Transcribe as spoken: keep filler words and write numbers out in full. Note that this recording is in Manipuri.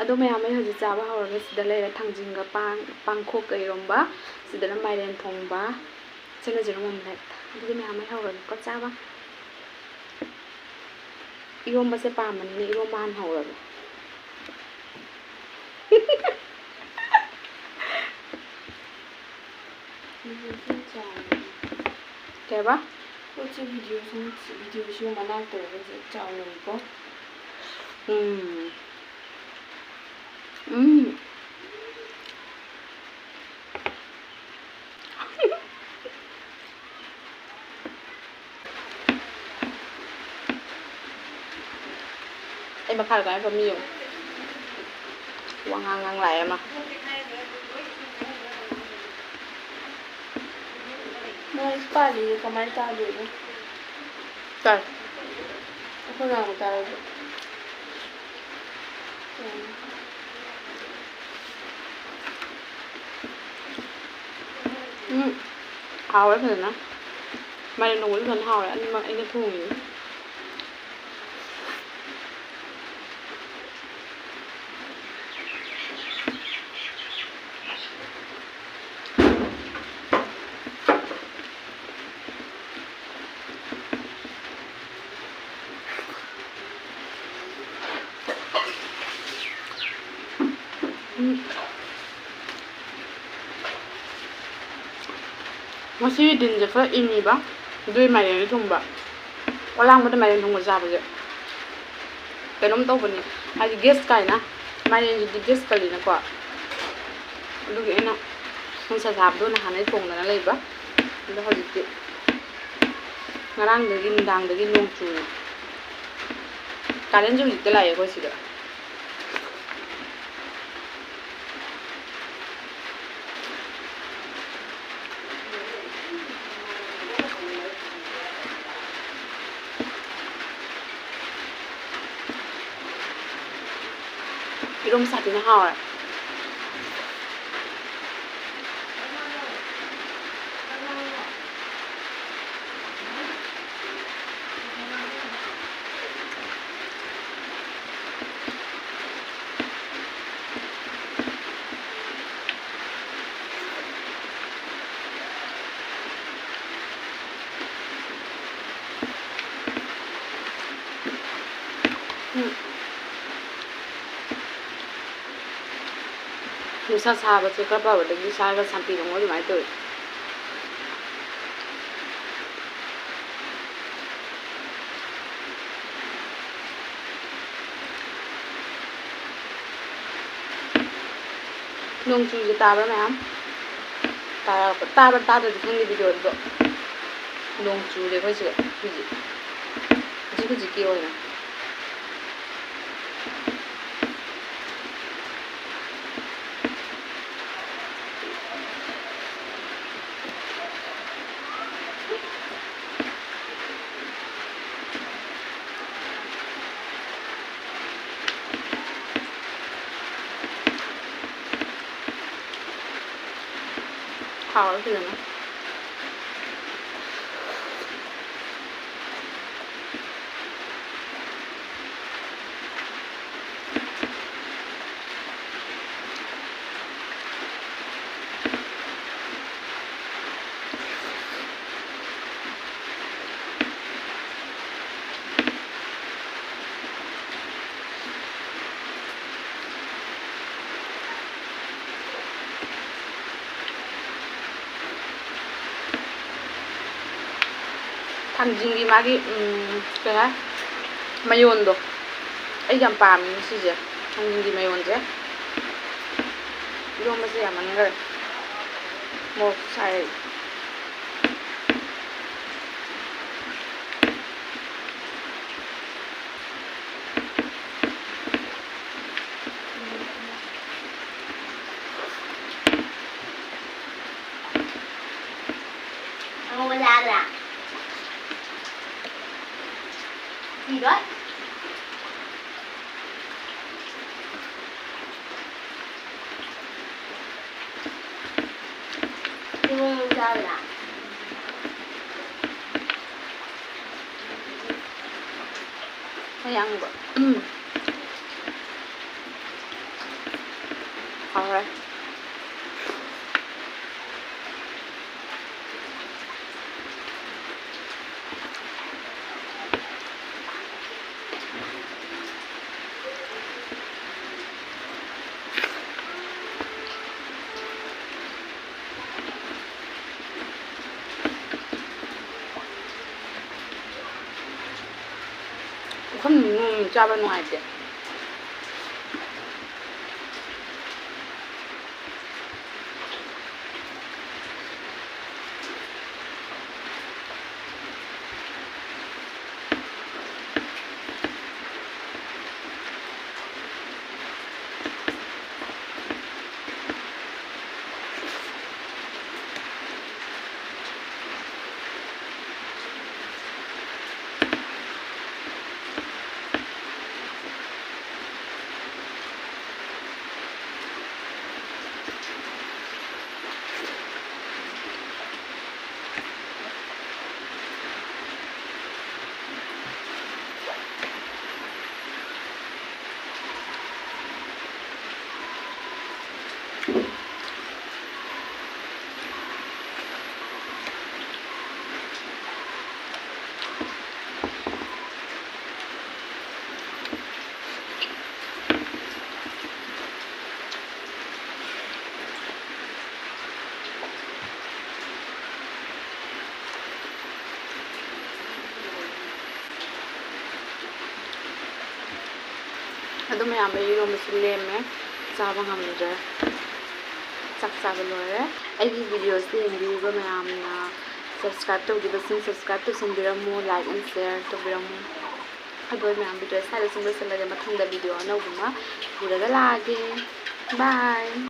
ꯑꯗꯣ ꯃꯌꯥꯝ, ꯑꯩ ꯍꯧꯖꯤꯛ ꯆꯥꯕ ꯍꯧꯔꯒꯦ꯫ ꯁꯤꯗ ꯂꯩꯔꯦ ꯊꯥꯡꯖꯤꯡꯒ ꯄꯥꯡ-, ꯄꯥꯡꯈꯣꯛꯀ ꯏꯔꯣꯝꯕ, ꯁꯤꯗꯅ ꯃꯥꯏꯔꯦꯟ ꯊꯣꯡꯕ, ꯁꯤꯅ ꯌꯦꯔꯨꯝ ꯑꯣꯝꯂꯦꯠ꯫ ꯑꯗꯨꯗꯤ ꯃꯌꯥꯝ, ꯑꯩ ꯍꯧꯔꯒꯦꯀꯣ ꯆꯥꯕ꯫ ꯏꯔꯣꯝꯕꯁꯦ ꯄꯥꯝꯕꯅꯤꯅ ꯏꯔꯣꯝꯕ ꯍꯥꯟꯅ ꯍꯧꯔꯒꯦ꯫ ꯀꯩꯕ? ꯄꯣꯠꯁꯦ ꯚꯤꯗꯤꯑꯣꯁꯨ, ꯚꯤꯗꯤꯑꯣꯁꯨ ꯃꯅꯥꯛ ꯇꯧꯔꯒꯁꯦ ꯆꯥꯎꯅ ꯎꯏꯀꯣ꯫ ꯎꯝ꯫ ꯎꯝ꯫ ꯑꯩ ꯃꯈꯥꯗ ꯀꯃꯥꯏꯅ ꯐꯝꯃꯤ ꯌꯦꯡꯉꯨ꯫ ꯋꯥ ꯉꯥꯡ ꯉꯥꯡ ꯂꯥꯛꯑꯦ ꯑꯃ꯫ ꯃꯣꯏ ꯄꯥꯜꯂꯤꯁꯦ ꯀꯃꯥꯏꯅ ꯇꯥꯗꯣꯏꯅꯣ? ꯇꯥꯏ꯫ ꯑꯩꯈꯣꯏ ꯉꯥꯡꯕ ꯇꯥꯔꯁꯨ꯫ ꯎꯝ꯫ ꯎꯝ꯫ ꯍꯥꯎꯋꯦ ꯐꯖꯅ꯫ ꯃꯥꯏꯔꯦꯟ ꯊꯣꯡꯕꯁꯨ ꯐꯖꯅ ꯍꯥꯎꯋꯦ꯫ ꯑꯅꯤꯃꯛ ꯑꯩꯅ ꯊꯣꯡꯉꯤꯅꯤ꯫ ꯎꯝ꯫ ꯉꯁꯤ ꯗꯤꯟꯁꯦ ꯈꯔ ꯏꯪꯉꯤꯕ, ꯑꯗꯨꯏ ꯃꯥꯏꯔꯦꯟꯁꯦ ꯊꯨꯝꯕ꯫ ꯑꯣꯂꯥꯡꯕꯗ ꯃꯥꯏꯔꯦꯟ ꯊꯣꯡꯕ ꯆꯥꯕꯁꯦ ꯀꯩꯅꯣꯝ ꯇꯧꯕꯅꯤ, ꯍꯥꯏꯗꯤ gas ꯀꯥꯏꯅ, ꯃꯥꯏꯔꯦꯟꯁꯤꯗꯤ gas ꯀꯜꯂꯤꯅꯀꯣ꯫ ꯑꯗꯨꯒꯤ ꯑꯩꯅ ꯅꯨꯡꯁꯥ ꯁꯥꯕꯗꯣ ꯅꯍꯥꯟꯗꯩ ꯊꯣꯡꯗꯅ ꯂꯩꯕ꯫ ꯑꯗꯣ ꯍꯧꯖꯤꯛꯇꯤ, ꯉꯔꯥꯡꯗꯒꯤ, ꯅꯨꯡꯗꯥꯡꯗꯒꯤ ꯅꯣꯡ ꯆꯨꯏ꯫ Currentꯁꯨ ꯍꯧꯖꯤꯛꯇ ꯂꯥꯛꯑꯦ ꯑꯩꯈꯣꯏ ꯁꯤꯗ꯫ ꯌꯦꯔꯨꯝ ꯁꯥꯊꯤꯅ ꯍꯥꯎꯔꯦ꯫ ꯎꯝ꯫ ꯅꯨꯡꯁꯥ ꯁꯥꯕꯁꯦ ꯈꯔ ꯐꯕꯗꯒꯤ ꯏꯁꯥꯒ ꯁꯥꯟꯇꯤ ꯐꯪꯕ ꯑꯗꯨꯃꯥꯏꯅ ꯇꯧꯋꯤ꯫ ꯅꯣꯡ ꯆꯨꯁꯦ ꯇꯥꯕ꯭ꯔꯥ ꯃꯌꯥꯝ? ꯇꯥꯔꯛꯄ-, ꯇꯥꯕ꯭ꯔꯥ ꯇꯥꯗ꯭ꯔꯗꯤ ꯈꯪꯗꯦ ꯚꯤꯗꯤꯑꯣꯗꯣ꯫ ꯅꯣꯡ ꯆꯨꯔꯦ ꯑꯩꯈꯣꯏ ꯁꯤꯗ ꯍꯧꯖꯤꯛ, ꯍꯧꯖꯤꯛ ꯍꯧꯖꯤꯛꯀꯤ ꯑꯣꯏꯅ꯫ ꯍꯥꯎꯔꯦ ꯐꯖꯅ꯫ ꯊꯥꯡꯖꯤꯡꯒꯤ ꯃꯥꯒꯤ, ꯎꯝ, ꯀꯩ ꯍꯥꯏ, ꯃꯌꯣꯟꯗꯣ ꯑꯩ ꯌꯥꯝ ꯄꯥꯝꯃꯤ ꯁꯤꯁꯦ, ꯊꯥꯡꯖꯤꯡꯒꯤ ꯃꯌꯣꯟꯁꯦ꯫ ꯏꯔꯣꯝꯕꯁꯦ ꯌꯥꯝꯃꯟꯈꯔꯦ꯫ ꯃꯣꯔꯣꯛ ꯁꯥꯏ꯫ ꯑꯉꯧꯕ ꯆꯥꯕ꯭ꯔꯥ? ꯁꯤꯗꯣ? ꯏꯔꯣꯟꯕ ꯆꯥꯕ꯭ꯔꯥ? ꯑꯌꯥꯡꯕ꯫ ꯎꯝ꯫ ꯍꯥꯎꯔꯦ꯫ ꯄꯨꯈꯝ ꯅꯨꯡ ꯆꯥꯕ ꯅꯨꯡꯉꯥꯏꯇꯦ꯫ ꯑꯗꯨ ꯃꯌꯥꯝꯗꯣ ꯏꯔꯣꯝꯕꯁꯨ ꯂꯦꯝꯃꯦ, ꯆꯥꯕ ꯉꯝꯗ꯭ꯔꯦ꯫ ꯆꯥꯛ ꯆꯥꯕ ꯂꯣꯏꯔꯦ꯫ ꯑꯩꯒꯤ videoꯁꯦ ꯌꯦꯡꯕꯤꯔꯤꯕ ꯃꯌꯥꯝꯅ subscribe ꯇꯧꯗ꯭ꯔꯤꯕꯁꯤꯡ subscribe ꯇꯧꯁꯤꯟꯕꯤꯔꯝꯃꯨ, like and share ꯇꯧꯕꯤꯔꯝꯃꯨ꯫ ꯑꯗꯣ ꯃꯌꯥꯝ video ꯁ꯭ꯋꯥꯏꯗ ꯁꯨꯝ ꯂꯣꯏꯁꯤꯜꯂꯒꯦ, ꯃꯊꯪꯗ video ꯑꯅꯧꯕ ꯑꯃ ꯄꯨꯔꯒ ꯂꯥꯛꯑꯒꯦ꯫ Bye꯫